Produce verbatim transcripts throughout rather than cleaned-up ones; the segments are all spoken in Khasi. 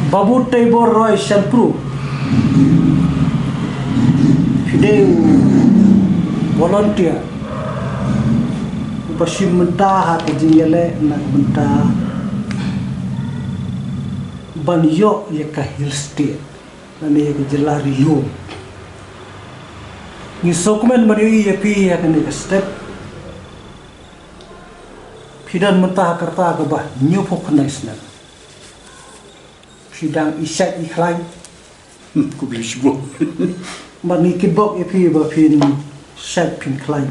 Babu Teibor Roy Sempru, phi dei u volunteer uba shim bynta ha ka jingïaleh na ka bynta ban ïoh ïa ka Hill State lane ïa ka jylla Ri Lum. Ngi sngewkmen ban ïohi ïa phi ha kane ka step. Phi don mynta ha ka rta kaba hynñiewphew khyndai snem. Phi dang i shait i khlaiñ. Hmm, khublei shibun. Bad ngi kitbok ïa phi ba phin shait phin khlaiñ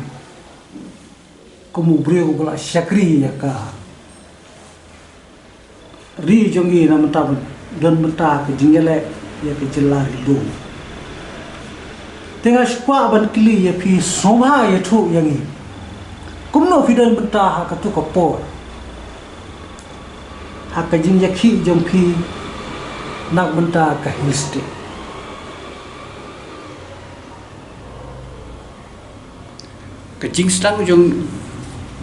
kum u briew uba la shakri ïa ka ri jong ngi na mynta ban don mynta ka jingïaleh ïa ka jylla Ri Lum. Te nga shu kwah ban kylli ïa phi, sngewbha ïathuh ïa ngi kumno phi don mynta ha katu ka por ha ka jingïakhih jong phi na ka bynta ka Hill State. Ka jingsdang jong,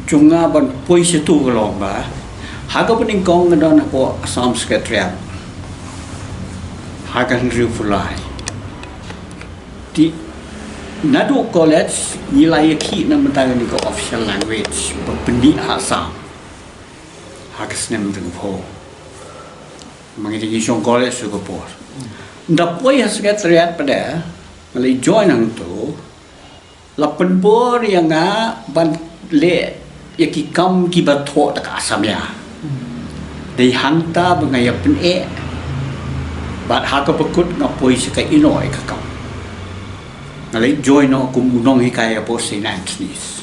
jong nga ban poi sha tu ka long ba ha kaba nyngkong nga don hapoh Assam Secretariat ha ka hynriewphew lai. Te naduh college ngi la ïakhih na bynta kane ka official language ba pynmih ha Assam ha ka snem hynriewphew. Ma ngi dang ïa shong college sha ka por. Ynda poi ha Secretariat pat, nga la join hangto, la pynbor ïa nga ban leh ïa ki kam kiba thoh da ka Assamia. Dei hangta ba nga ïa pyneh bad ha kaba kut nga poi sha ka ino ïa ka kam. Nga la join noh kum u nonghikai hapoh Saint Anthony's.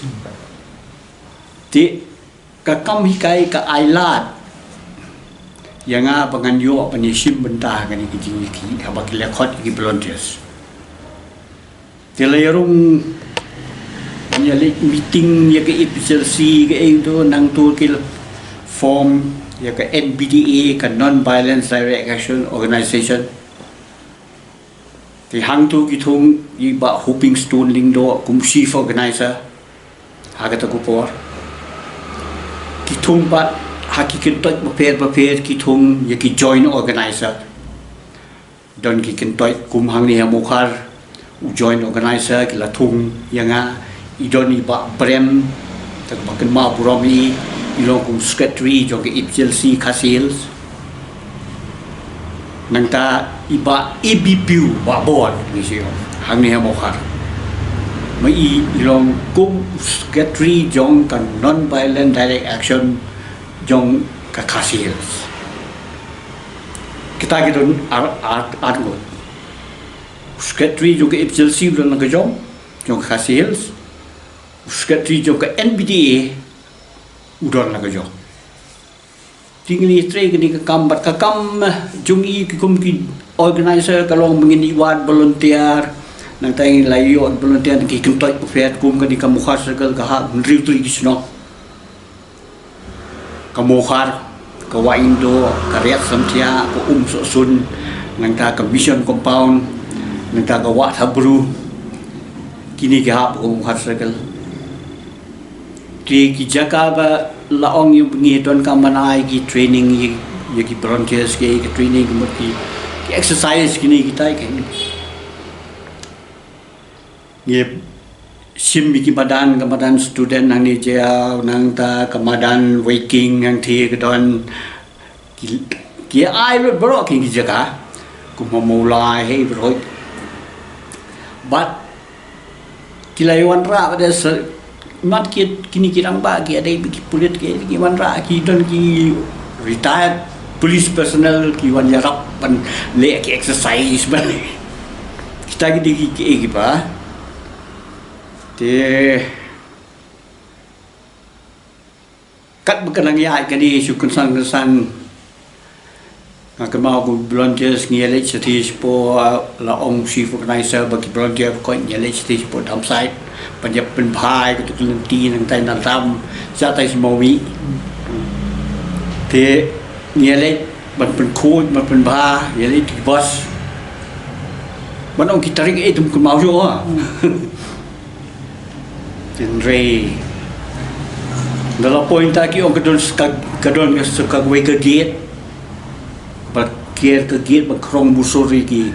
Te ka kam hikai ka ai lad ïa nga ba ngan ïoh ban ïashim bynta ha kane ka jingïakhih haba ki la khot ïa ki volunteers. Te la ïa rung ban ïa leit meeting ïa ka A P H L C, ka ei to, nangto ki la form ïa ka N B D A, ka Non Violence Direct Action Organization. Te hangto ki thung i Bah Hoping Stone Lyngdoh kum chief organizer ha kata ka por. Ki thung pat ha ki kyntoit bapher bapher, ki thung ïa ki joint organizer. Don ki kyntoit kum hangne ha Mawkhar, u joint organizer, ki la thung ïa nga. I don i Bah Brem, te ba kynmaw burom i, i long kum secretary jong ka A P H L C Khasi Hills. Nangta i Bah A B Piew, Bah Bor, ngi shu ong hangne ha Mawkhar. Ma i, i long kum secretary jong ka Non Violent Direct Action jong ka Khasi Hills. Kita ki don ar, ar, arngut. Secretary jong ka A P H L C u don la ka jong, jong ka Khasi Hills. Secretary jong ka N B D A u don la ka jong. Te ngin ïatrei kane ka kam bad ka kam, eh, jong i ki kum ki organizer ka long ba ngin ïa wad volunteer. Nangta ngin la ïoh volunteer na ki kyntoit bapher kum kane ka Mawkhar Circle ka hap hynriew tylli ki shnong. Ka Mawkhar, ka Wahïndoh, ka Riat Samthiah, ka Umsohsun, nangta ka Mission Compound, nangta ka Wahthapbru. Kine ki hap ka Mawkhar Circle. Te ki jaka ba la ong ïa ngi donkam ban ai ki training ïa, ïa ki volunteers, ki, ki training, ki mut ki, ki exercise kine kita ki. Ngi shim ïa ki madan, ka madan student hangne jaiaw, nangta ka madan Weiking hangtei ka don. Ki, ki ai lut baroh ki, ki jaka kum ha Mawlai hi baroh. Bad ki la ïa wanrah bad sa mat ki, kine ki rangbah ki ïadei bad ki pulit ki, ki wanrah, ki don ki retired police personnel ki wan ïarap ban leh ki exercise ban. Kita ki dei ki, ki, ki ba. Te katba ka nang ïaid kane shu kynsan kynsan. Nga kynmaw ba ki volunteers ngi ïaleit shathie shapoh, la ong chief organizer ba ki volunteer ba koit ngi ïaleit shathie shapoh dump site ban ïa pynbha ïa katu ka lynti nangtai na dam shatai sha Mawmih. Te ngi ïaleit ban pynkhuid ban pynbha, ïaleit ki bus. Ban ong ki tarik eh ym kynmaw shuh. Hynrei da la poi nangta ki ong ka don ka, ka don ka, ka kawei ka gate ba Ker ka gate ba khrong busur ri ki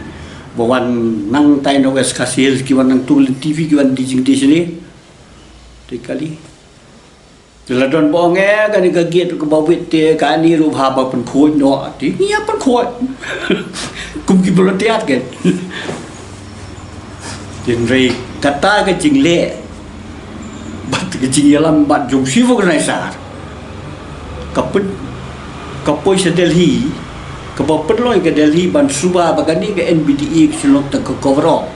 ba wan nangtai na West Khasi Hills, ki wan nangtu lynti phi, ki wan die jingdie shane. Te kali. Te la don ba ong, eh, kane ka gate kaba wit te kane ruh bha ba pynkhuid noh. Te ngi ïa pynkhuid. Kum ki volunteer kan. Hynrei kata ka jingleh bad ka jingïalam bad jong chief organizer, ka pyn, ka poi sha Delhi, kaba pynlong ka Delhi ban suba ba kane ka N B D A ka shu long tang ka cover up.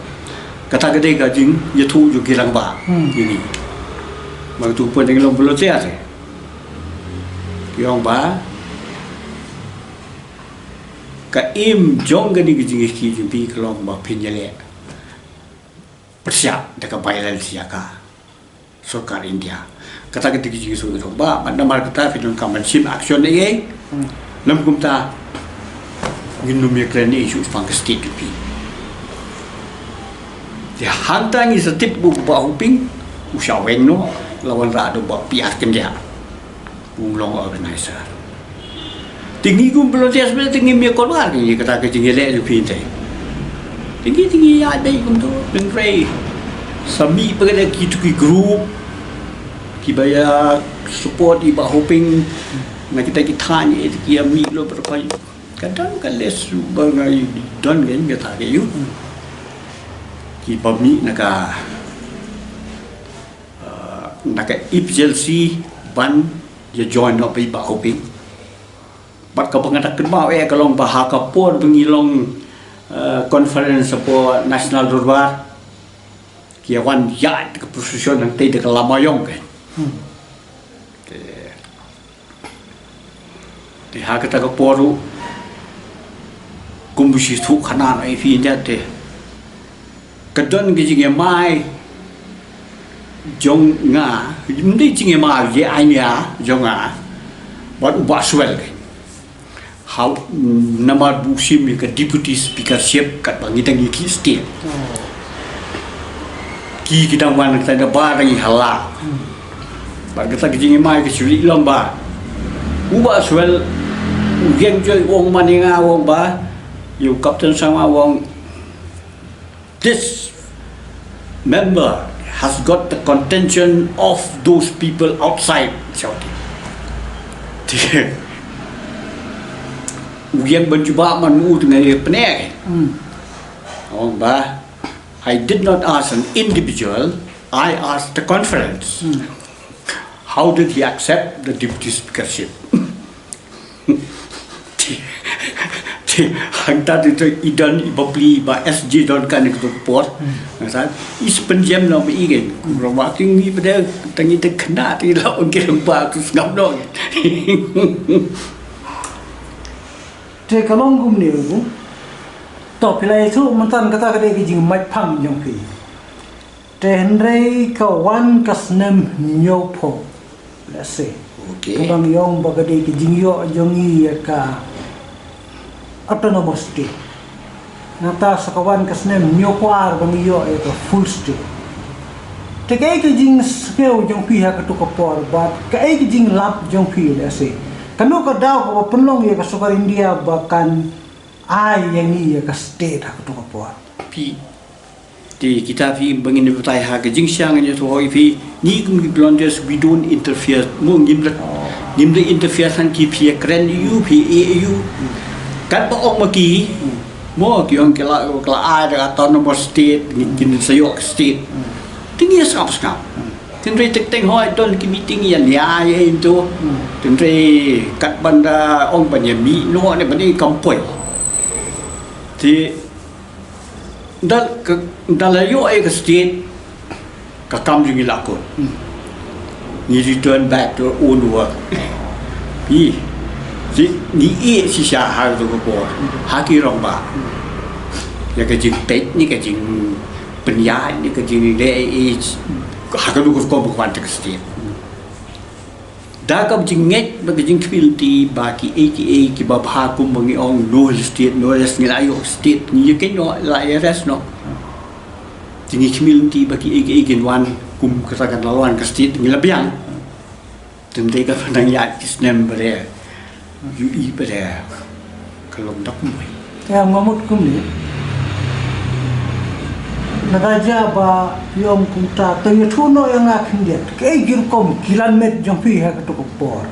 Kata ka dei ka jingïathuh jong ki rangbah. Hmm. Ïa ngi. Ba katu pynlong volunteer te. Ki ong ba ka aim jong kane ka jingïakhih jong phi ka long ba phin ïaleh pyrshah da ka violence ïa ka sorkar India. Kata ka dei ka jingïasoh ïa u rangbah, bad namar kata phi donkam ban shim action ei ei. Hmm. Lym kumta ngin ym ïakren ei ei shaphang ka state jong phi. Te hangta ngi sa tip ba u Bah Hoping u shah weng noh, la wanrah da u Bah P R Kyndiah. Um long organizer. Te ngi kum volunteers ba te ngim ïa kordor ïa kata ka jingïaleh jong phi te. Te ngi, te ngi ïa dei kumto, hynrei sa mih pat da kitu ki group kiba ïa support i Bah Hoping na kita ki thaiñ, eh, ki ïa mih lo bad phi. Ka don ka list ruh ba nga ïohi, don ka, kata ka ïohi. Kiba mih na ka, uh, na ka agency ban ïa join noh bad i Bah Hoping. Bad kaba nga da kynmaw eh ka long ba ha ka por ba ngi long, uh, conference hapoh National Durbar, ki ïa wan ïaid ka procession hangtei da ka lama ïong kan. Hmm. Te, te ha kata ka por ruh, kum ba shu thuh khana noh ïa phi ïa te. Ka don ka jingïamai jong nga, ym dei jingïamai, jingïamai jong nga bad u Bah Swell kan. Hau, namar ba u shim ïa ka deputy speakership katba ngi dang ïakhih state. Oh. Ki, ki dang wan, kata da ba dang ïa hala. Hmm. Bad kata ka jingïamai ka shu long ba u Bah Swell u ïeng joi u ong man ïa nga, u ong ba, ïa u Captain Sangma, u ong, "This member has got the contention of those people outside," shouting. U ïeng ban jubab man u teng ïa pyneh. Hmm. Ong ba, "I did not ask an individual, I asked the conference." Hmm. How did he accept the deputy speakership? Te, te, hangta te, te i don i bapli ba S J don kan ka tu por. Hmm. Nga sa, i spin jam na ba i gen. Kumba ki ngi ba da, tang i te kena, te la ong ki rangbah tu sngap noh. Te ka long kumne u. To, phi la ïathuh mynta kata ka dei ka jingmait phang jong phi. Te hynrei ka wan ka snem hynñiewphew, let's say. Okay. Ka dang ïong ba ka dei ka jingïoh jong ngi ïa ka autonomous state. Nangta sa ka wan ka snem hynñiewphew ar ba ngi ïoh ïa ka full state. Te kaei ka jingsngew jong phi ha katu ka por bad kaei ka jinglap jong phi, let's say. Kano ka daw kaba pynlong ïa ka sorkar India ba kan ai ïa ngi ïa ka state ha katu ka por? Phi, te kita phi ba ngin batai ha ka jingshisha ngin ïathuh ïa phi, ngi kum ki volunteers, we don't interfere. Mo ngim da, ngim da interfere than ki phi ïakren ïa u, phi ïa u. Katba ong ma ki, mo ki ong ki la, ki la ai da ka autonomous state, ngi kin sa ïoh ka state. Te ngi ïa sngap sngap. Hynrei teng teng hooid don ki meeting ïa nia ïa into. Hmm. Hynrei kat ban da ong ban ïa mih noh ne ban ïa kam poi. Te da ka, da la ïoh ïa ka state, ka kam jong ngi la kut. Hmm. Ngi return back to our own work. Ï, te ngi ïeh shisha ha katu ka por ha ki rangbah ïa ka jingpeit ne ka jing pynïaid ne ka jingleh ei ei ha ka rukom ka wan ta ka state. Da ka jingngeit bad ka jingkhmih lynti ba kiei kiei kiba bha kumba ngi ong no hill state, no rest, ngi la ïoh state, ngi ïa kynnoh, la ïa rest noh. Te ngi khmih lynti ba kiei kiei kin wan kum kata kan la wan ka state ngi la biang. Te ym dei ka ba nang ïaid ki snem ba re. Ïohi ba re. Ka long da kumwei. Ïa, nga mut kumne. Lada jia ba phi ong kumta, to ïathuh noh ïa nga khyndiat. Kaei ki rukom ki lanmet jong phi ha kato ka por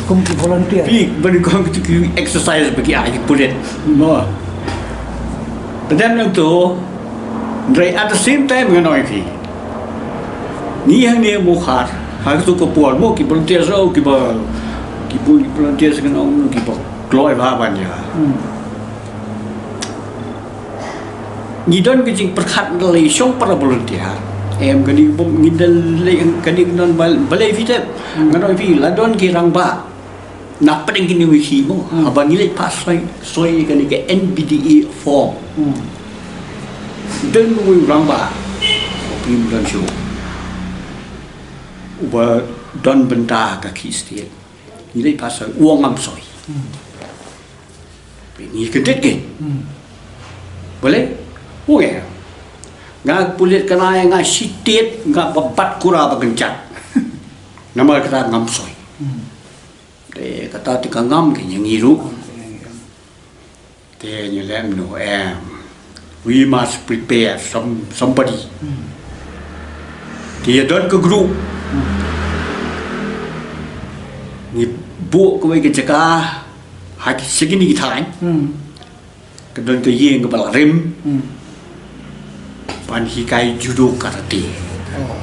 kum ki volunteer? Phi ban kong kitu ki exercise ba ki ai ki pulit. Mo. Te dang nangto, hynrei at the same time ngan ong ïa phi, ngi hangne Mawkhar, ha kato ka por mo, ki volunteers ruh, kiba, ki volunteers ngan ong, kiba kloi bha ban ïa. Hmm. Ngi don ka jingpyrkhat na lei shong para volunteer. Em, kane ka bym, ngi da lei, kane ka don bal-, balei phi tip. Hmm. Ngan ong ïa phi, la don ki rangbah na pdeng kine ki khih mo. Hmm. Haba ngi leit phah soi, soi kane ka N V D A form. Hmm. Don uwei u rangbah, u Prem Dhanshu, uba don bynta ka khih state. Ngi leit phah soi, u ong ngam soi. Hmm. Ngi kyndit kein. Hmm. Balei? U ong ïa nga, nga pulit kane, nga shi tied, nga ba bat kura ba kynjat. Namar kata ngam soi. Hmm. Te kata te ka ngam kein ïa ngi ruh. Te ngi leh kumno, em. We must prepare some, somebody. Hmm. Te ïa don ka group. Hmm. Ngi buh kawei ka jaka ha ki, sha kine ki thaiñ. Hmm. Ka don ka ïing kaba la rim. Hmm. Ban hikai judo karate. Oh.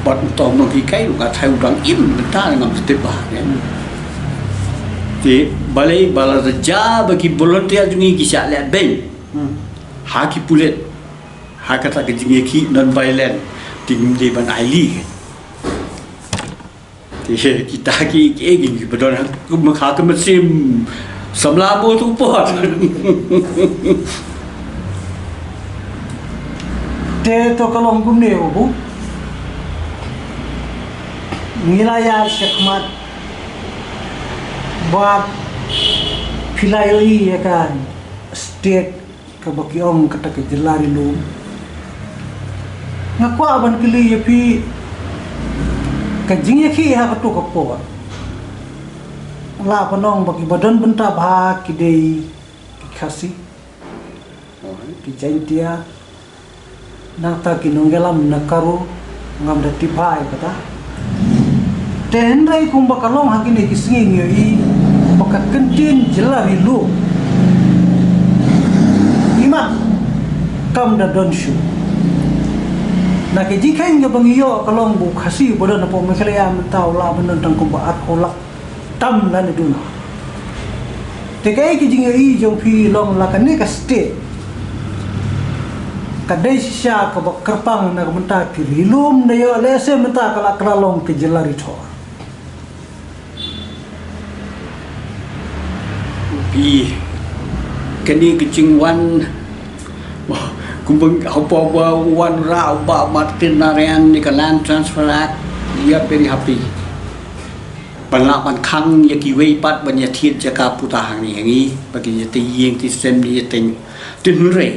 Bad uto u nonghikai ruh nga tharai u dang im, mynta ngam tip bha, eh. Hmm. Te balei ba la da jia ba ki volunteer jong ngi ki shah leh beiñ. Hmm. Ha ki pulit. Ha kata ka jingïakhih non-violent. Te ngim dei ban ailad. Te kita ki, ki, ki, kiba don ha, kum ha ka mynsiem samla mo tu por. Te to ka long kumne, Babu. Ngi la ïa shakmat. Bad phi la ïohi ïa ka state kaba ki ong kata ka jylla ri lum. Nga kwah ban kylli ïa phi, ka jingïakhih ha kato ka por, lah ban ong ba kiba don bynta bha ki dei ki Khasi, ki Jaintia, nangta ki nongïalam na Garo, ngam da tip bha ïa kata. Te hynrei kumba ka long ha kine ki sngi ngi ïohi ba ka kyntien jylla ri lum, imat kam da don shuh. Na ka jingkheiñ kaba ngi ïoh ka long ba u Khasi uba don hapoh Meghalaya mynta u lah ban don tang kumba arphew lak tam lane duna. Te kaei ka jingïohi jong phi long la kane ka state ka dei shisha kaba kyrpang na ka bynta ki ri lum, da ïoh lehse mynta ka la, ka la long ka jylla ri thor. Phi, kane ka jingwan, kumba haba wan rah u Bah Martin Narayan ïa ka Land Transfer Act, we are very happy. Ban lah ban khang ïa kiwei pat ban ïa thied jaka puta hangne ha ngi, ba kin ïa tei ïing tei sem, ïa tei, tynrai.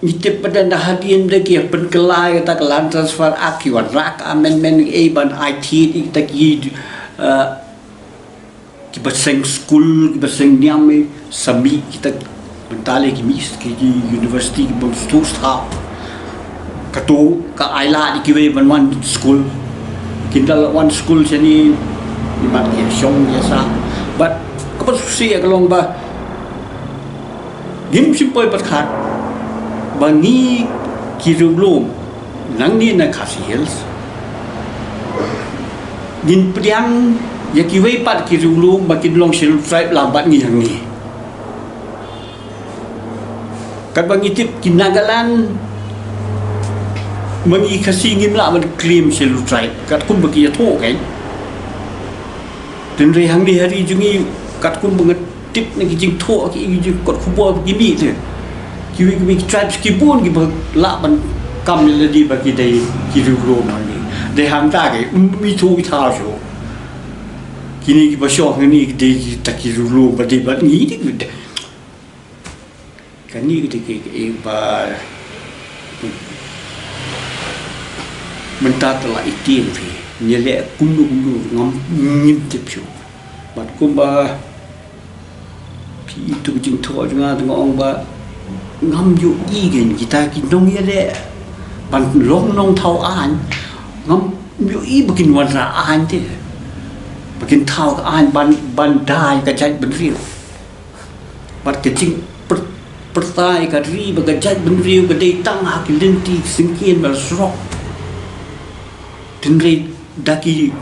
Ngi tip ba da hadien da ki ïa pynkylla ïa kata ka Land Transfer Act, ki wanrah ka amendment ei ban ai thied ïa kita ki, eh, kiba seng skul, kiba seng niam, eh, sa mih kita, bynta lei ki mih ki, ki university kiba sdang sdang. Kato ka ailad ïa kiwei ban wan skul. Kin da lah wan skul shane, imat ïa shong ïa sah. But kaba sngewsih ka long ba ngim shym poi pyrkhat ba ngi ki riewlum nangne na Khasi Hills ngin pdiang ïa kiwei pat ki riewlum ba kin long Scheduled Tribe lang bad ngi hangne. Katba ngi tip ki Nagaland ma ngi Khasi ngim lah ban claim Scheduled Tribe katkum ba ki ïathuh kein. Hynrei hangne ha ri jong ngi katkum ba nga tip na ki jingthoh ki, ki jingkot khubor ba ki mih te, kiwei kiwei ki tribes ki bun kiba lah ban kam ïa lade ba ki dei ki riewlum hangne. Dei hangta ki, um, ithuh ithaw shuh. Kine kiba shong hangne ki dei kita ki riewlum ba dei bad ngi, dei ki, dei. Kane ka dei ka, ka, eh, ba, Mynta te la ïa tieng phi, ngi leh kumno kumno ngam, ngim tip shuh. Bad kumba phi ïohi tu ka jingthoh jong nga te nga ong ba ngam ïohi kein kita ki nongïaleh ban long nongthaw aiñ, ngam ïohi ba kin wanrah aiñ te, ba kin thaw ka aiñ ban, ban da ïa ka jaitbynriew. Bad ka jingpyrta ïa ka ri bad ka jaitbynriew ka dei tang ha ki lynti ki syngkien bad surok. Hynrei da ki,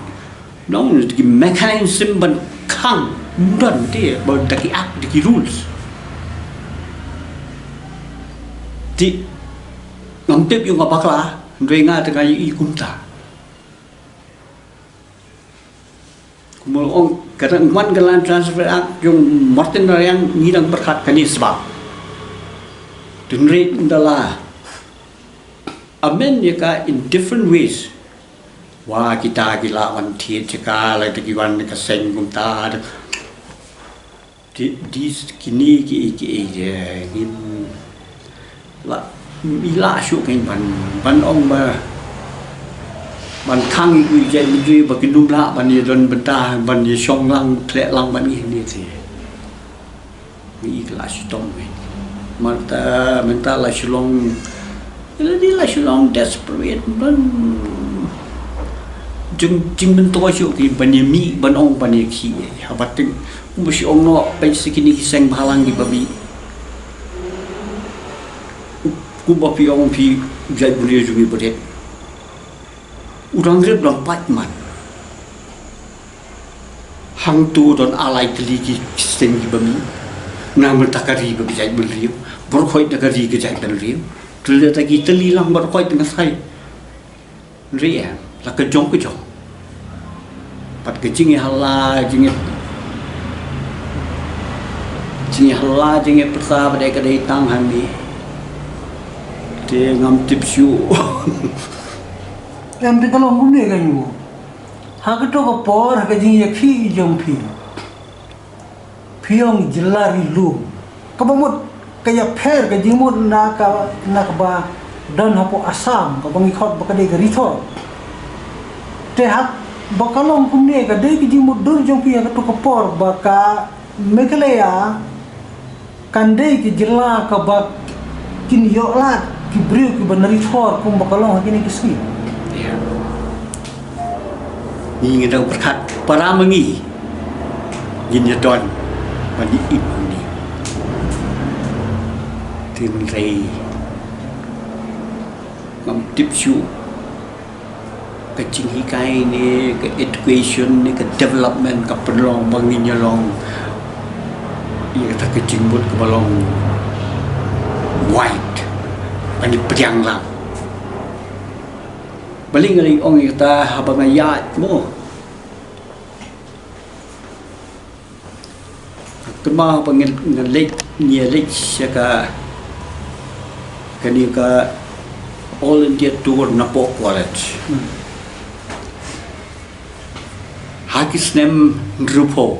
nong, da ki mechanism ban khang, ym don te, ba da ki act, da ki rules. Te ngam tip ïa nga bakla, hynrei nga te nga ïohi kumta. Kumba ong ka dang wan ka Land Transfer Act jong Martin Mariang, ngi dang pyrkhat kane sbak. Hynrei ynda la amend ïa ka in different ways, wa kita ki la wan thied jaka, la kita ki wan ka seng kumta. Te dis kine ki, ki, ki, ngin la, i la shuh kein ban, ban ong ba, ban khang ïa ki jaitbynriew ba kin ym lah ban ïa don bynta, ban ïa shong lang, khleh lang bad ngi hangne te. Ngi la shitom kein. Mynta, mynta la shu long, la dei la shu long desperate, ban jing, jingmyntoi shuh kein ban ïa mih, ban ong ban ïa khih. Haba teng, kumba shu ong noh, peit sa kine ki seng bhalang kiba mih. Kumba phi ong phi, jaitbynriew jong ngi ba rit. U dang rit u dang pait man. Hangto don ar lai tylli ki seng kiba mih. Namar ta ka ri ba ka jaitbynriew. Baroh khoit na ka ri ka jaitbynriew. Te lada ki tylli lang baroh khoit nga sai. Hynrei em, la ka jong ka jong. Pat ka jingïahala, jingïa, jingïahala, jingïapyrta ba dei ka dei tang hangne. Te ngam tip shuh. Em, te ka long kumne ka ïu. Ha kato ka por, ha ka jingïakhih jong phi, phi ong jylla ri lum. Kaba mut ka ïapher ka jingmut na ka, na kaba don hapoh Assam, kaba ngi khot ba ka dei ka Ri Thor. Te haba ka long kumne, ka dei ka jingmut dur jong phi ha kato ka por ba ka Meghalaya kan dei ka jylla kaba kin ïoh lad ki briew kiba na Ri Thor kumba ka long ha kine ki sngi. Ïa. Ngi ngi dang pyrkhat para ma ngi. Ngin ïa don ba ngi im hangne. Te hynrei ngam tip shuh ka jinghikai ne ka education ne ka development ka pynlong ba ngin ïa long ïa kata ka jingmut kaba long wide, ba ngi pdiang lang. Balei nga la ong ïa kata? Haba nga ïaid mo, kynmaw ba ngi, nga leit, ngi leit sha ka, kane ka All India Tour Napoh College. Hmm. Ha ki snem hynriewphew.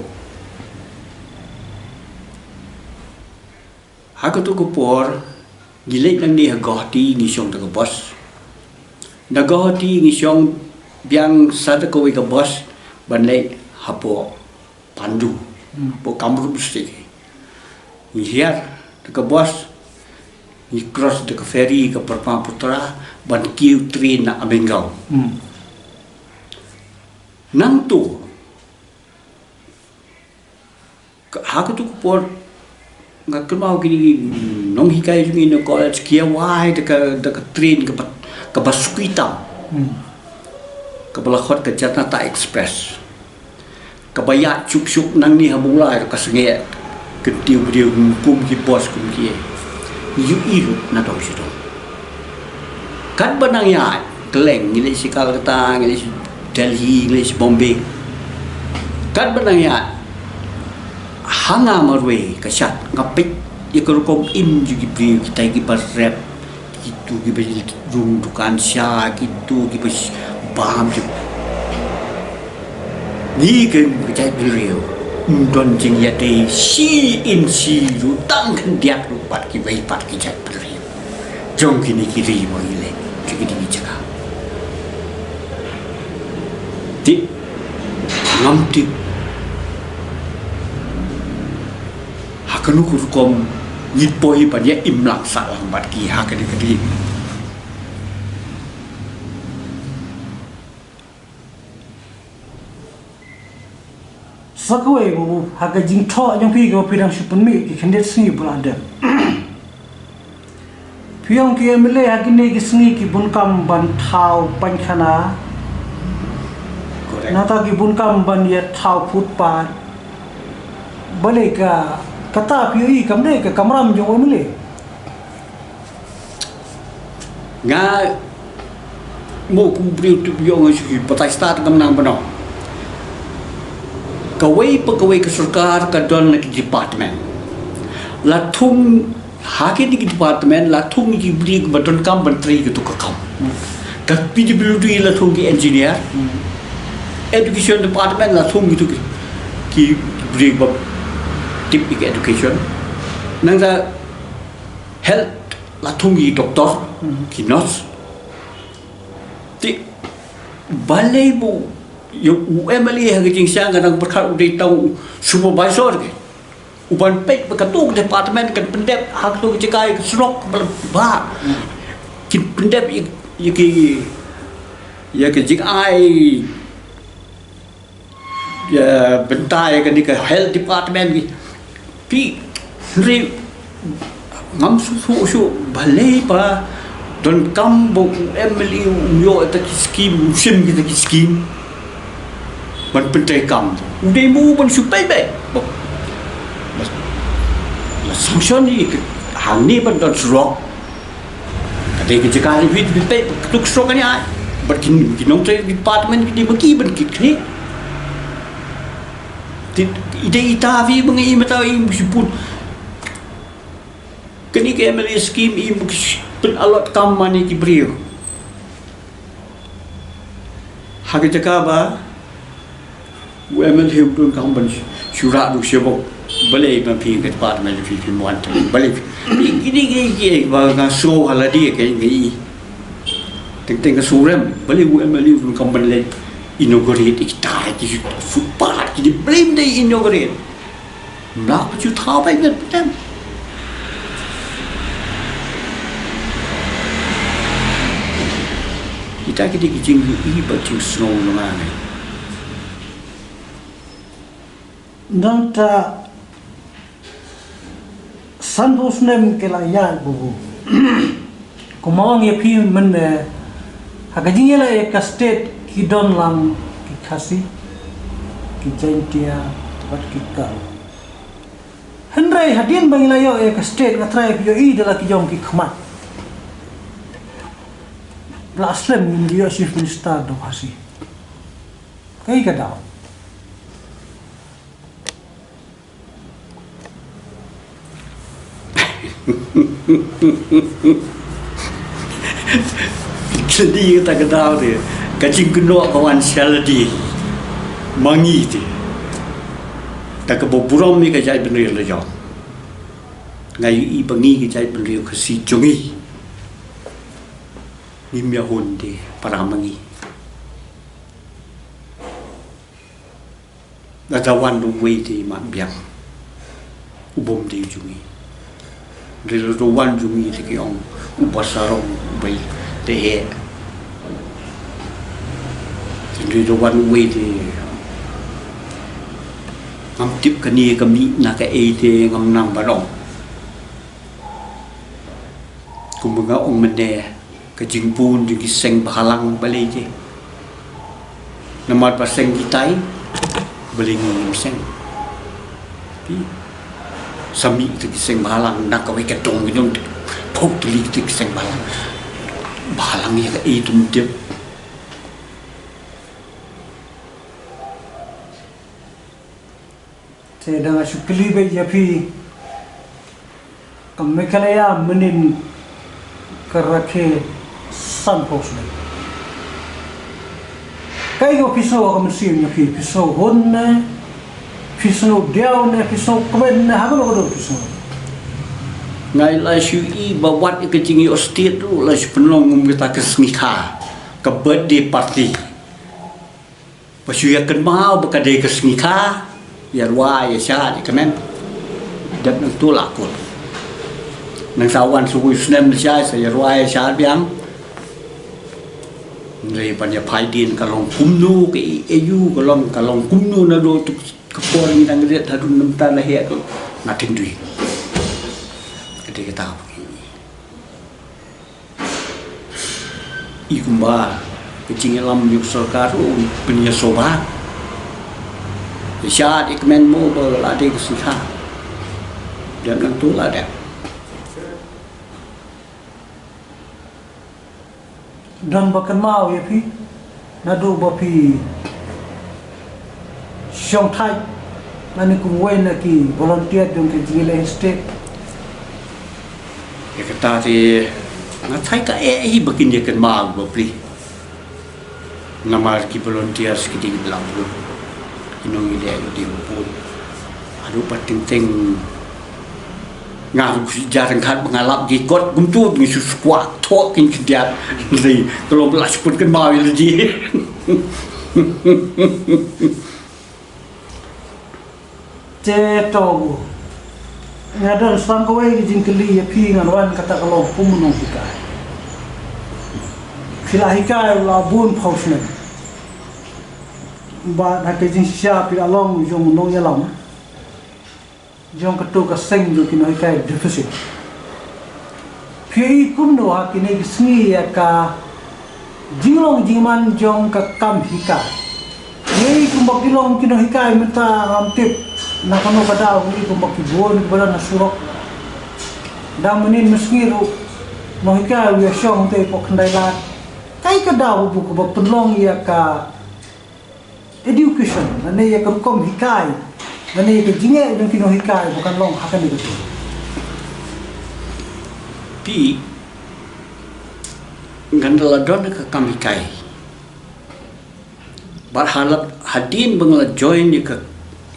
Ha kato ka por, ngi leit nangne ha Guwahati, ngi shong da ka bus. Na Guwahati ngi shong biang sa da kawei ka bus ban leit hapoh Pandu, hmm, hapoh Kamrup District. Ngi hiar da ka bus, ngi cross da ka ferry ka Brahmaputra ban kiew train na Amengaon. Hmm. Nangto, ka, ha kato ka por, nga kynmaw kine ki nonghikai jong ngi na college ki ïa wai da ka, da ka train kaba, kaba suki tam. Hmm. Kaba la khot ka Janata Express. Kaba ïaid shup shup nangne ha Mawlai ruh ka sangeh. Kyntiew briew kum ki bus kum ki. Ïohi ruh na dong sha dong. Katba nang ïaid kylleng, ngi leit sha Calcutta, ngi leit sha Delhi, ngi leit sha Bombay. Katba nang ïaid, ha nga marwei ka shad, nga peit ïa ka rukom im jong ki briew, kitai kiba rep, kito kiba rung dukan sha, kito kiba sh-, bam sha. Ngi ken ka jaitbynriew, ym don jingïadei shi inch shi ruh, tang khyndiat ruh bad kiwei pat ki jaitbynriew jong kine ki ri ba ngi leit, jong kine ki jaka. Te ngam tip ha kano ka rukom ngi poi ban ïa imlang sahlang bad ki ha kane ka dei. Sa kawei, Babu, ha ka jingthoh jong phi kaba phi dang shu pynmih ki khyndiat sngi ba la dep. Phi ong ki M L A ha kine ki sngi ki bun kam ban thaw painkhana. Correct. Nangta ki bun kam ban ïa thaw footpath. Balei ka, kata phi ïohi kam dei ka kamram jong u M L A? Nga mo kum briew tu ïoh nga shu batai start kam nang bano. Kawei pa kawei ka sorkar ka don na ki department. La thung ha kine ki department la thung ki briew ba don kam ban trei kito ka kam. Ka P W D la thung ki engineer. Education department la thung kito ki, ki briew ba tip ki education. Nangta health la thung ki doctor, ki nurse. Te balei mo ïa u M L A ha ka jingshang ka dang pyrkhat u dei tang u supervisor ke. U ban peit ba kato ka department kan pyndep ha kato ka jaka ïa ka surok ba, ba. Kin pyndep ïa, ïa ki, ïa ka jingai ïa bynta ïa kane ka health department ki. Phi, hynrei ngam sngewthuh shuh balei ba donkam ba u M L A u ïoh ïa kita ki skim, u shim kita ki skim ban pyntrei kam. U dei mo ban shu peit beit. Ba, ba, ba sanction ïa ka hangne ban don surok. Ka dei ka jaka ri bit bit peit ka tuk srok kane ai. Bad kin, kin nongtrei department ki dei ba ki ban kit kane. Ti, i dei ita vi ba ngi i mata i mu shipun. Kane ka M L A scheme i mu pyn allot kam mane ki briew. Ha ka jaka ba u M L A u don kam ban shu rah du sha bok. Balei ban phi ka department phi phi muan te. Balei phi kini kini kini ba nga sngew ha lade ka ngi. Teng teng ka surem. Balei u M L A u don kam ban leh inaugurate kita ki footpath ki, balei ban leh inaugurate. Mlak ba ju thaw ba ngan pyntem. Kita ki dei ki jingïohi bad jingsngew jong nga ngi. Nangta sanphew snem ki la ïaid bubu. Kumba ong ïa phi mynne, ha ka jingïaleh ïa ka state ki don lang ki Khasi, ki Jaintia bad ki Garo. Hynrei hadien ba ngi la ïoh ïa ka state nga trai phi ïohi da la ki jong ki khmat. La slem ngin ïoh chief minister da u Khasi. Kaei ka daw? Ka dei kata ka daw te ka jingkynnoh ka wan sha lade ma ngi te. Da kaba burom ïa ka jaitbynriew la jong. Nga ïohi ba ngi ka jaitbynriew Khasi jong ngi ngim ïahun te para ma ngi. Lada wan uwei te i mat biang u bym dei jong ngi. Hynrei lada wan jong ngi te ki ong uba sarong uba ïeit te heh. Hynrei lada wan uwei te ngam tip kane ka mih na kaei te ngam nang ban ong. Kumba nga ong mynne, ka jingbun jong ki seng bhalang balei te. Namar ba seng kitai balei ngi ngim seng. Phi, sa mih te ki seng bhalang na kawei ka dong ka jong te. Phok te li te ki seng bhalang. Bhalang ïa kaei tum tip. Te dang shu kylli beit ïa phi. Ka Meghalaya mynnin ka rakhe sanphew snem. Kaei kaba phi sngew ha ka mynsiem ïa phi, phi sngew hun ne, phi sngew diaw ne, phi sngew kmen ne, ha kano kano phi sngew. Nga la shu i ba wat ïa ka jingïoh state ruh la shu pynlong kum kata ka sngi kha, ka birthday party. Ba shu ïa kynmaw ba ka dei ka sngi kha, ïa rwai ïa shad ïa kmen. Dep nang tu la kut. Nang sa wan shu wi snem sha sa ïa rwai ïa shad biang. Nri ban ïa phai din ka long kumno ka i e yu ka long ka long kumno na do tu ka por ngi dang ret ha dun nam ta la he tu. Na ting dui. Ka dei ka ta. I kumba ka jingïalam ïa u sorkar u pynïasoh ba. Ïa shad ïa kmen mo ba la dei ka sngewthuh. Dep nang tu la dep. Don ba kynmaw ïa phi naduh ba phi shong thait lane kum wei na ki volunteer jong ka jingïaleh state. Ïa kata te nga thait ka eh hi ba kin ïa kynmaw ba phi. Namar ki volunteers ki dei ki bla bun. Ki nongïaleh ki dei bun. Haduh pat teng teng nga ruh shi jar ryngkat ba nga lap ki kot kumtu ngi shu skwak thok kin khyndiat. Dei ka long ba la shu pyn kynmaw ïa la ji. Te to, nga don sa kawei ka jingkylli ïa phi, ngan wan kata ka long kum u nonghikai. Phi la hikai la bun phew snem. Bad ha ka jingshisha phi la long jong u nongïalam jong kato ka seng jong ki nonghikai deficit. Phi i kumno ha kine ki sngi ïa ka jinglong jingman jong ka kam hikai. Ngi i kumba ki long ki nonghikai mynta ngam tip na kano ka daw, ngi i kumba ki bun kiba don ha surok. Dang mynnin mynsngi ruh nonghikai u ïashong te pok khyndai lad. Kaei ka daw ba kumba pynlong ïa ka education lane ïa ka rukom hikai lane ïa ka jingeh jong ki nonghikai ba kan long ha kane ka tu. Phi ngan da la don ka kam hikai. Bad ha la hadien ba nga la join ïa ka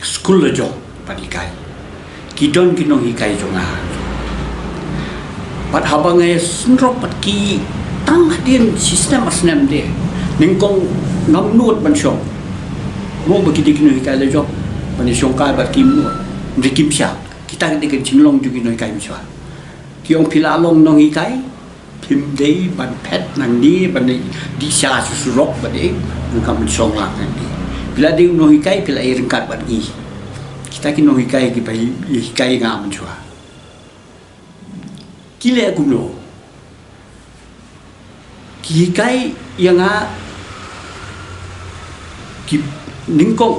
skul la jong. Bad hikai ki don ki nonghikai jong nga. Bad haba nga ïa synrop bad ki tang hadien shi snem ar snem de. Nyngkong ngam nud ban shong. Mo ba ki dei ki nonghikai la jong. Ban ïa shong kai bad kim nud. Nri kim sha. Kita ki dei ki jinglong jong ki nonghikai mynshuwa. Ki ong phi la long nonghikai. Phim dei ban phet nangne ban dei dih sha shu surok ban dei. Nang kam shong lang nangne. Phi la dei u nonghikai phi la ïa ryngkat bad ngi. Kita ki nonghikai kiba ïa hikai ïa nga mynshuwa. Ki leh kumno? Ki hikai ïa nga ki nyngkong.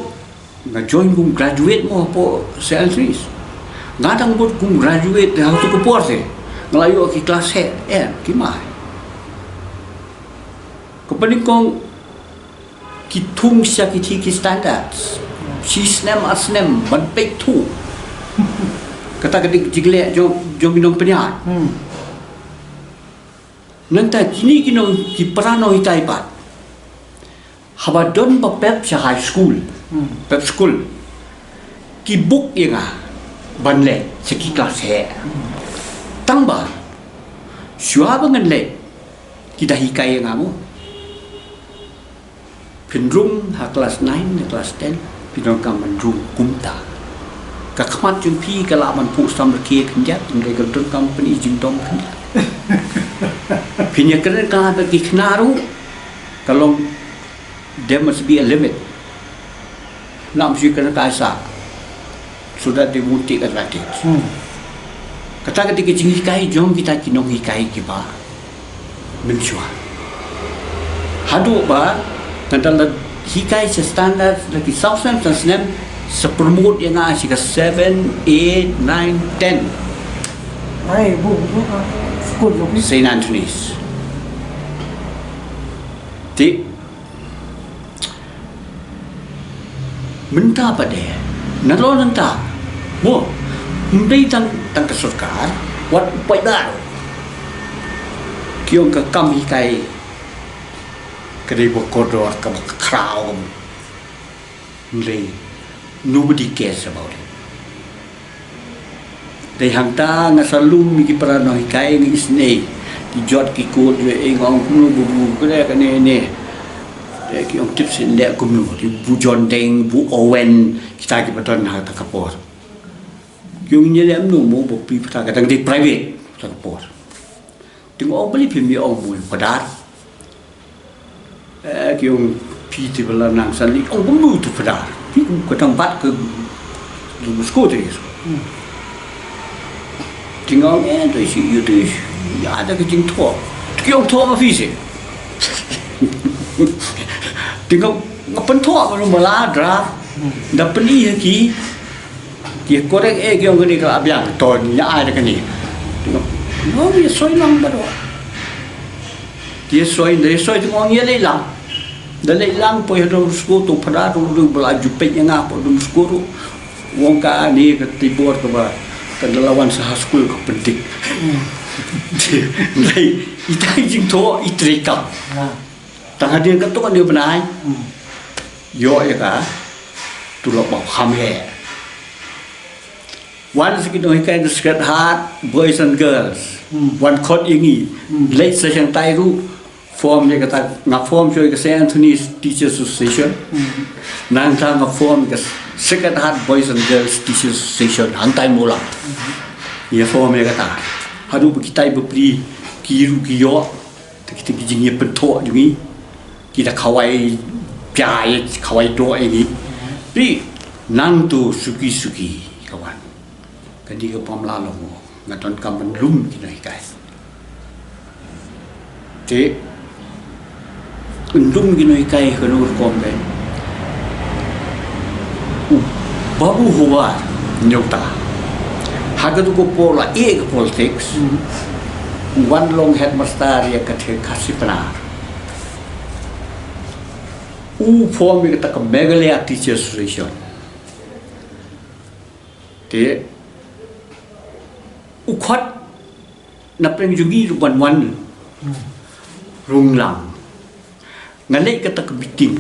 Nga join kum graduate mo hapoh Saint Anthony's. Nga dang bud kum graduate ha tu ka por te. Nga la ïoh ki klas heh, eh, ki mai. Ka pynlong ki thung sha ki thi ki standards. Shi snem ar snem ban peit thu. Kata ka dei jingleh jong jong ki nongpynïaid. Hmm. Nangta kine ki nong ki para nonghikai pat. Haba don ba pep sha high school, hmm, pep school, ki book ïa nga ban leit sha ki klas heh. Hmm. Tang ba shuwa ba ngan leit ki da hikai ïa nga mo. Phin rung ha klas nine, ha klas ten, phin donkam ban rung kumta. Ka khmat jong phi ka lah ban phuh sam rkhie khyndiat, hynrei ka donkam pyni jingdom khyndiat. Phin ïa kren ka ba ki khynnah ruh, ka long, there must be a limit. Nang shu kren ka sa, so that they won't take advantage. Hmm. Kata ka dei ka jinghikai jong kita ki nonghikai kiba mynshuwa. Haduh ba ngan da la hikai sha standard la ki saw snem, saw snem, sa promote ïa nga sha ka seven, eight, nine, ten. Ai, bu, bu, ah, school jong ki. Saint Anthony's. Te mynta pat de, nalor nangta, mo, ym dei tang, tang ka sorkar, wat u paidbah. Ki ong ka kam hikai ka dei ba kordor, kaba khraw, kaba, hynrei nobody cares about it. Dei hangta nga sa lum ïa ki para nonghikai, nga isynei. Ki jot ki kut, ïa, eh, nga ong kumno bubu, kane, kane, ne. Ki ong tip sien leh kumno, ki bu John Deng, bu Owen, kita ki ba don ha kata ka por. Ki ong ngi leh kumno mo ba phi phata ka dang dei private, kata ka por. Te nga ong balei phim ïa ong mo ïa u Phadar. Eh, ki ong phi te ba la nang san leit ong kumno ïa u Phadar. Phi kum ka dang bat ka Don Bosco te. Te nga ong eh, to isi ïa to isi. Ïa da ka jingthoh. Te ki ong thoh ma phi seh. Te nga, nga pynthoh ma ruh ma la dra. Da pyni ha ki. Ki correct eh, ki ong kane ka la biang, to ngi ai da kane. Te nga, nga ïa soi lang ba doh. Te ïa soi, da ïa soi te nga ong ïa leit lang. Da leit lang poi ha Don Bosco, to Phadar ruh ruh ba la ju peit ïa nga poi Don Bosco ruh. U ong kane ka Tibor kaba ka da la wan sa ha skul ka pyndik. Te, dei, ita i jingthoh i treikam. Tang hadien katto katne bnai. Ïoh ïa ka tulop ba kham heh. Wan sa ki nonghikai na Sacred Heart Boys and Girls. Wan khot ïa ngi. Leit sa shangtai ruh form ïa kata, nga form shuwa ïa ka Saint Anthony's Teachers Association. Nangta nga form ïa ka Sacred Heart Boys and Girls Teachers Association hangtai Mawlai. Ïa form ïa kata. Haduh ba kitai bapli ki ruh ki ïoh. Te kita ki jingïakynthoh jong ngi, ki da khawai pia ïa, khawai doh ïa ngi. Te nangto suki suki ka wan. Ka dei ka pamla long, nga donkam ban lum ki nonghikai. Te lum ki nonghikai kano rukom be. U Babu Hawar, nyngkong. Ha kato ka por la ïeh ka politics. U wan long headmaster ïa ka Khasi Pnar. U form ïa kata ka Meghalaya Teachers Association. Te u khot na pdeng jong ngi ruh ban wan rung lang. Nga leit kata ka meeting.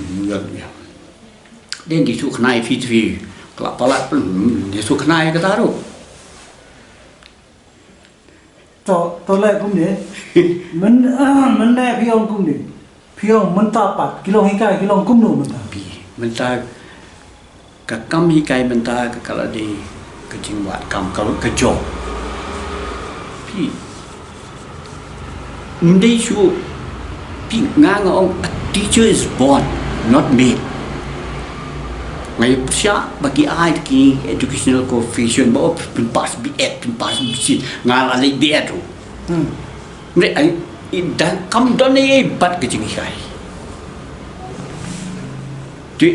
Dei ngi shu khnai phi phi. Ka la palat pun, ngi shu khnai kata ruh. To, to leh kumne. Men, men ne phi ong kumne. Phi ong mynta pat ki long hikai, ki long kumno mynta. Phi, mynta ka kam hikai mynta ka, ka la dei ka jingwad kam ka, ka job. Phi, ym dei shuh. Phi, nga nga ong a teacher is born, not made. Nga ïa pyrshah ba ki ai ki educational qualification ba, oh, phin pass B Ed, phin pass B C, nga la leh B Ed ruh. Hmm. Ym dei, ai, i da kam don ei ei bad ka jinghikai. Te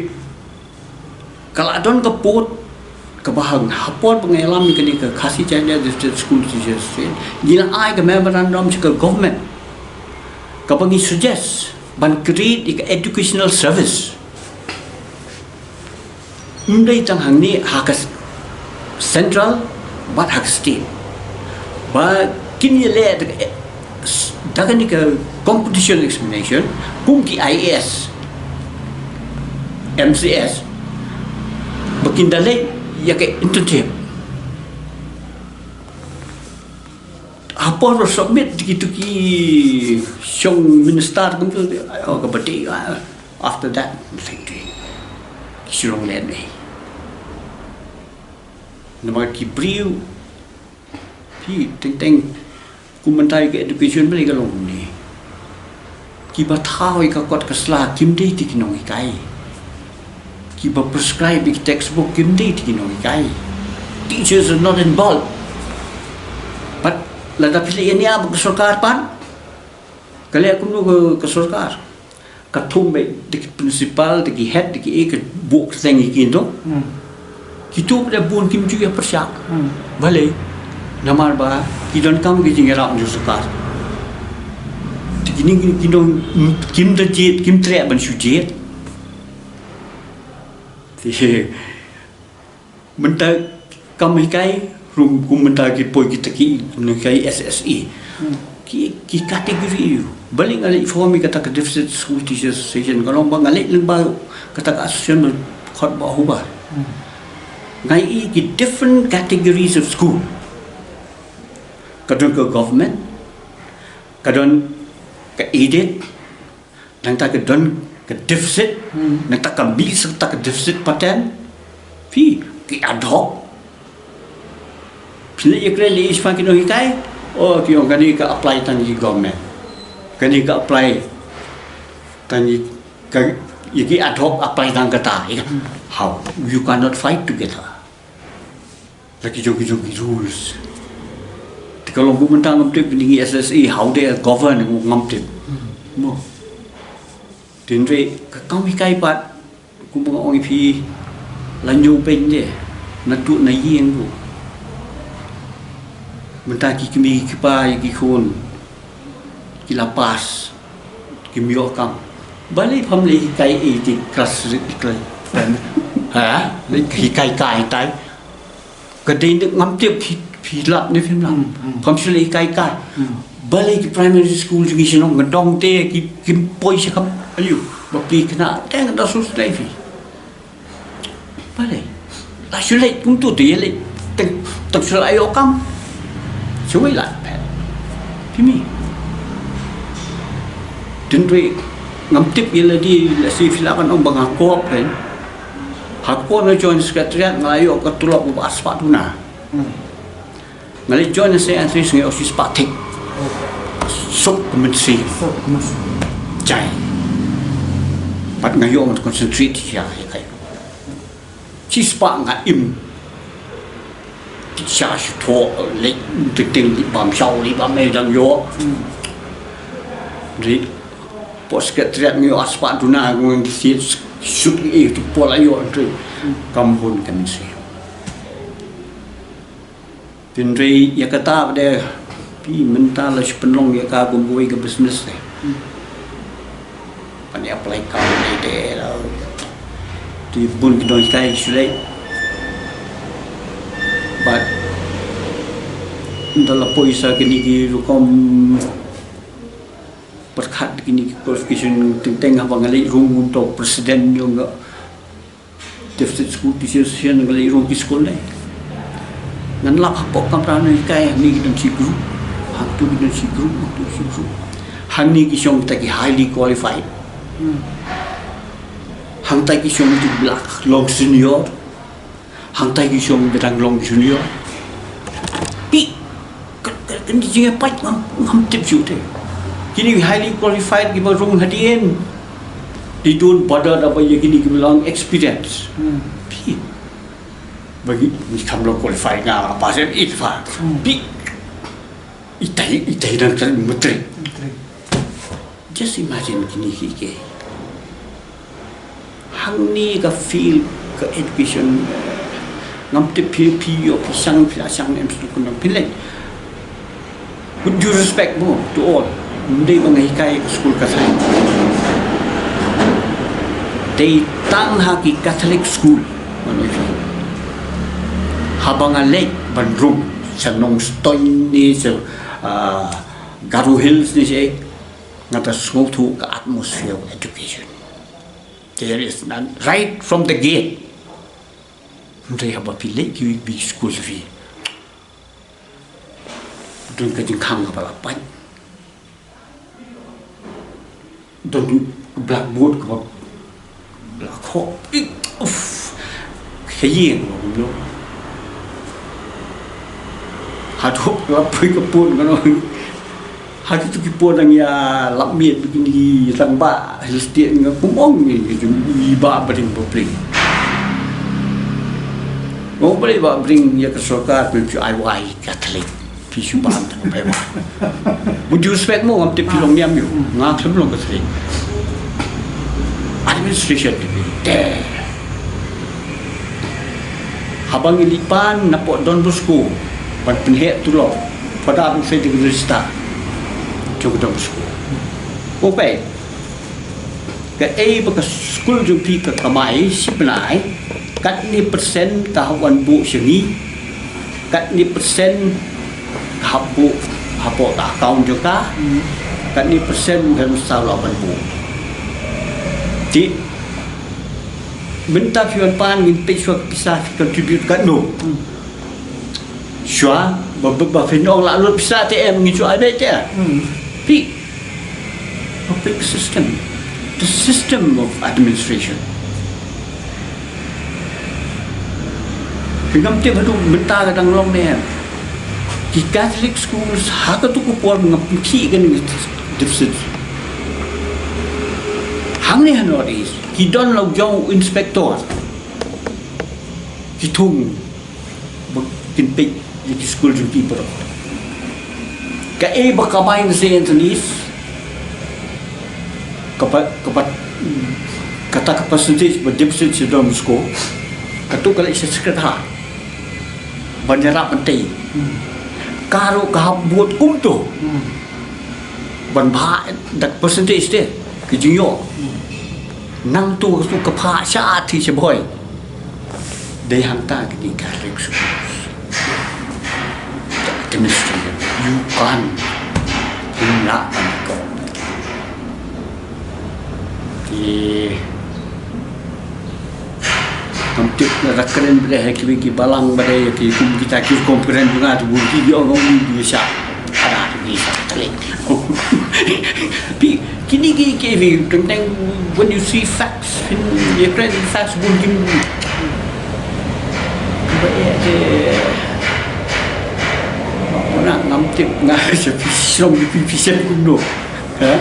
ka la don ka pud kaba hang, ha por ba nga ïalam ïa kane ka Khasi Jaintia District School Teachers Association, ngi la ai ka memorandum sha ka government kaba ngi suggest ban create ïa ka educational service. Ym dei tang hangne ha ka s-, central bad ha ka state. Ba kin ïaleh da ka, da kane ka competition examination kum ki I A S, M C S, ba kin da leh ïa ka internship. Ha por ba submit kito ki shong minister kumto, oh, kaba dei, ah, after that, like, ki shu long leh ne. Namar ki briew, phi, teng teng, kum mynta ka education balei ka long ne. Kiba thaw ïa ka kot ka sla kim dei te ki nonghikai. Kiba prescribe ïa ki textbook kim dei te ki nonghikai. Teachers are not involved. But lada phi leh ïa nia bad ka sorkar pat, ka leh kumno ka, ka sorkar. Ka thung beit da ki principal, da ki head, da ki ei, ka buh kyrteng ïa ki to. Hmm. Kito pat bun kim ju ïa pyrshah. Hmm. Balei? Namar ba ki donkam ki jingïarap jong sorkar. Te kine ki, ki don, kim da jied, kim treh ban shu jied. Te mynta kam hikai, rum kum mynta ki poi kita ki nonghikai S S A. Hmm. Ki, ki category ïa u. Balei nga leit form ïa kata ka Deficit School Teachers Association, ka long ba nga leit lyngba kata ka association ba khot Bah Hawar. Hmm. Nga ïohi ki different categories of school. Ka don ka government, ka don ka aided, nangta ka don Ka deficit, nangta ka mih sa kata ka deficit pattern. Phi, ki ad hoc. Phi leit ïakren lei shaphang ki nonghikai. Oh, ki ong kane ka apply tang ïa ki government. Kane ka apply tang ïa ka, ïa ki ad hoc apply tang kata. Ïa ka, how? You cannot fight together. La ki jong ki jong ki rules. Te ka long kumta ngam tip, ni ngi S S A, how they govern ngam tip. Mo. Tynrai ka kam hikai pat, kumba nga ong ïa phi, la ñiew pynde na tu na ïing ko. Mynta ki kmie ki kpa ïa ki khun ki la pass, kim ïoh kam. Balei pham leh hikai ei ti klas rit di klai. Ha? Leh hikai kai tai. Ka dei ndik ngam tip phi, phi lap ne phim lap. Hmm, hmm. Pham shu leh hikai kai. Hmm. Balei ki primary school jong ngi shnong nga dong te ki, kim poi sha kam. Ayu, ba phi kena te nga da sus dai phi. Balei? La shu leh kumtu te leh. Tang, tang shu la ïoh kam. Shu wei la phet. Phi mi. Tynrai ngam tip ïa lade, la si phi la kan ong ba nga kop pen. Ha ka por nga join secretariat nga la ïoh ka tulop ba ar spah duna. Hmm. Nga leit join na Saint Anthony's nga ïoh shispah thik. Suk ka mynsiem. Suk ka mynsiem. Jai. Pat nga ïoh ngan concentrate ïa, ïa kai. Shispah nga im. Sha shu thoh leit teng teng leit bam shaw leit bam ei dang ïoh. Hmm. Ri. Por secretariat nga ïoh ar spah duna nga ngi sit suk ei tu por la ïoh tu. Hmm. Kam hun ka mynsiem. Tynrai ïa kata ba dei phi mynta la shu pynlong ïa ka kum kawei ka business te. Hmm. Pan ïa apply ka dei te la. Te bun ki nonghikai shu leh. But nda la poi sa kine ki rukom pyrkhat kine ki qualification, teng teng haba nga leit rung kum u president jong ka Deficit School Teachers Association, nga leit rung ki skul ne. Ngan lap hapoh kamra ne, kai hangne ki don shi group, hangtu ki don shi group, hangtu shi group. Hangne ki shong kita ki highly qualified. Hmm. Hangta ki shong ki ba la long senior. Hangta ki shong ba dang long junior. Phi, ka, ka, kane ka jingïapait ngam, ngam tip shuh te. Kine ki highly qualified kiba rung hadien, they don't bother da ba ïa kine kiba long experience. Hmm. Phi, ba ngi, ngi kham long qualified, nga pass M.Ed pha. Hmm. Phi, itai, itai dang kren matric. Matric. Just imagine kine ki, ki. Hangne ka field ka education, eh, ngam tip phi, phi ïoh phi shang, phi la shang em shu kundang phi leh. With due respect mo to all, ym dei ba nga hikai ka school Catholic. Dei tang ha ki Catholic school. Haba nga leit ban rung sha Nongstoiñ ne sha, ah, Garo Hills ne sha, nga da sngewthuh ka atmosphere of education. There is none right from the gate. Hynrei haba phi leit kiwei kiwei ki skul phi, don ka jingkhang kaba la pait. Don ka blackboard kaba la khoh. Ih, uff. Ka ïing ba kumno. Haduh la poi ka pun kano. Ha kitu ki pun nang ïa lap miet bikini tang ba Palestine nga kum ong ngi, ngi ba bring ba bring. Ong ba ba bring ïa ka sorkar phi shu ai wai Catholic. Phi shu ba tang ba wai. With due respect mo, ngam tip phi long niam ïa u. Nga khlem long Catholic. Administration te. Haba ngi leit pan napoh Don Bosco ban pynheh tulop, Father Bonsai te ka register jong ka Don Bosco. Ko peit, kaei ba ka skul jong phi ka kamai shi bnai, katne percent ka hap wan buh sha ngi, katne percent ka hap buh hapoh ka account jong ka, katne percent u headmaster u lah ban buh. Te mynta phi wan pan ngin peit shuwa ka pisa phi contribute katno. Hmm. Shuwa ba, ba, ba phin ong la lut pisa te em, ngin shu ai beit te. Hmm. Phi, ba peit ka system. The system of administration. Phi ngam tip haduh mynta ka dang long ne em. Ki Catholic schools ha katu ka por ngam pynkhih kane ka deficit. Hangne ha North East ki don la u jong u inspector. Ki thung ba kin peit ïa ki skul jong ki baroh. Kaei ba kamai na Saint Anthony's, kaba, kaba, kata ka percentage ba deficit sha Don Bosco, katu ka leh sha secretary ban ïarap ban tei. Ka ruh ka hap bud kumto ban bha da ka percentage te ka jingïoh. Nangtu ka su ka pha sha ti sha bhoi. Dei hangta kine ki Catholic schools. Ka ministry, you can't, ym lah ban kawm. Ki ngam tip na da kren bad ha kiwei ki balang bad ha ki kum kita ki rukom kren jong nga, tu bun ki ong ong ni sha. Ada ni sha kali. Pi kini ki ki vi tentang when you see facts in, you kren facts bun ki. Ba ya ke. Nga ngam tip nga sha pi shlom pi pi sha kumno. Ha?